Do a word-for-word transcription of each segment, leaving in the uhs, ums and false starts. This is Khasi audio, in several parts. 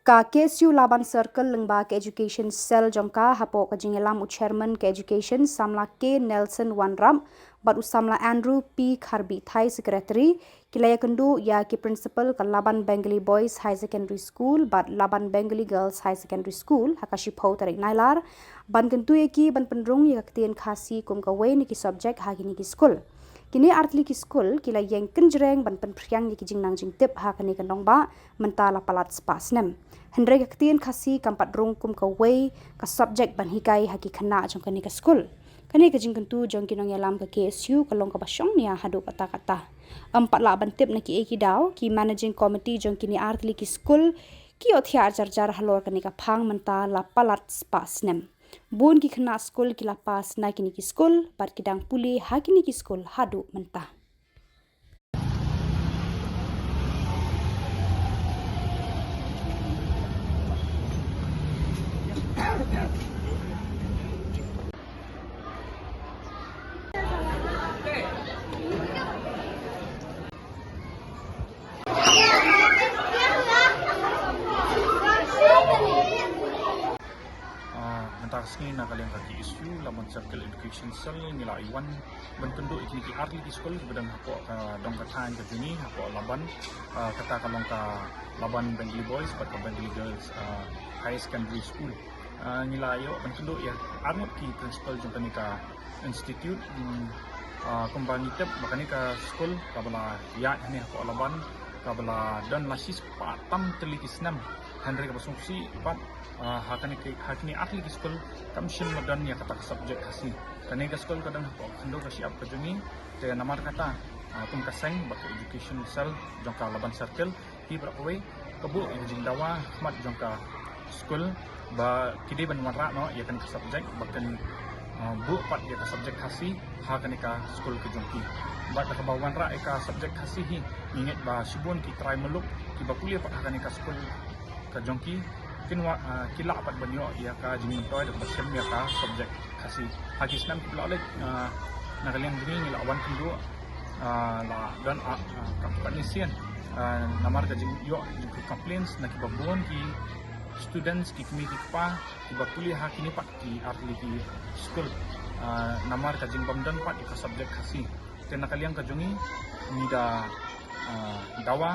Ka K S U Laban Circle lyngba ka Education Cell jong ka, hapoh ka jingïalam u Chairman ka Education, Samla K Nelson Wanrap, bad u Samla Andrew P Kharbithai, Secretary, ki la ïakynduh ïa ki Principal ka Laban Bengali Boys Higher Secondary School bad Laban Bengali Girls Higher Secondary School ha ka shiphew tarik Nailar, ban kyntu ïa ki ban pynrung ïa ka ktien Khasi kum kawei na ki subject ha kine ki skul. Kine artylli ki skul ki la ïeng kynjreng ban pynphriang ïa ki jingnang jingtip ha kane ka nongbah mynta la palat spah snem. Hynrei ka ktien Khasi kam pat rung kum kawei ka subject ban hikai ha ki khynnah jong kane ka skul. Kane ka jingkyntu jong ki nongïalam ka K S U ka long kaba shongnia haduh katta-katta. Ym pat lah ban tip na kiei ki daw, ki Managing Committee jong kine artylli ki skul ki ïohthiah jar-jar halor kane ka phang mynta la palat spah snem. Bun ki khynnah skul ki la pass na kine ki skul, bad ki dang pule ha kine ki skul haduh mynta. Ah, mynta ka sngi na ka liang ka K S U Laban Circle Education Cell ngi la ïa wan ban kynduh ïa kine ki artylli ki skul kiba don hapoh ka dong ka thaiñ ka jong ngi hapoh Laban, ah, kata ka long ka Laban Bengali Boys bad ka Bengali Girls, ah, Higher Secondary School. Ah, ngi la ïoh ban kynduh ïa arngut ki principal jong kane ka institute, mm, ah, kumba ngi tip ba kane ka skul kaba la ïaid hangne hapoh Laban kaba la don la shispah tam tylli ki snem. Hynrei kaba sngewsih pat, ah, ha kane ki, ha kine artylli ki skul kam shym la don ïa kata ka subject Khasi. Kane ka skul ka don hapoh khyndew ka shyiap ka jong ngi, te namar kata, ah, kum ka seng bad ka Education Cell jong ka Laban Circle, hi baroh kawei ka buh ïa ka jingdawa khmat jong ka skul ba ki dei ban wanrah noh ïa kane ka subject, ba kin, ah, buh pat ïa ka subject Khasi ha kane ka skul ka jong ki. Bad da kaba wanrah ïa ka subject Khasi hi, ngi ngeit ba shibun ki trai muluk kiba pule pat ha kane ka skul ka jong ki kin wa-, ah, ki lah pat ban ïoh ïa ka jingmyntoi da kaba shem ïa ka subject Khasi. Ha ki snem kiba la leit, ah, na ka liang jong ngi ngi la wan kynduh, ah, la don, ah, ah, kam pat ni sien, ah, namar ka jingïoh jong ki complaints na kiba bun ki students, ki kmie ki kpa kiba pule ha kine pat ki artylli ki skul, ah, namar ka jingbym don pat ïa ka subject Khasi. Te na ka liang ka jong ngi ngi da, ah, dawa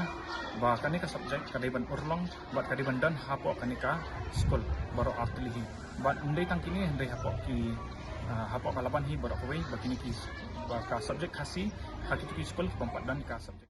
ba kane ka subject ka dei ban urlong bad ka dei ban don hapoh kane ka skul baroh artylli hi. Bad ym dei tang kine, hynrei hapoh ki, ah, hapoh ka Laban hi baroh kawei ba kine ki, ba ka subject Khasi ha kito ki skul kibym pat don ka subject.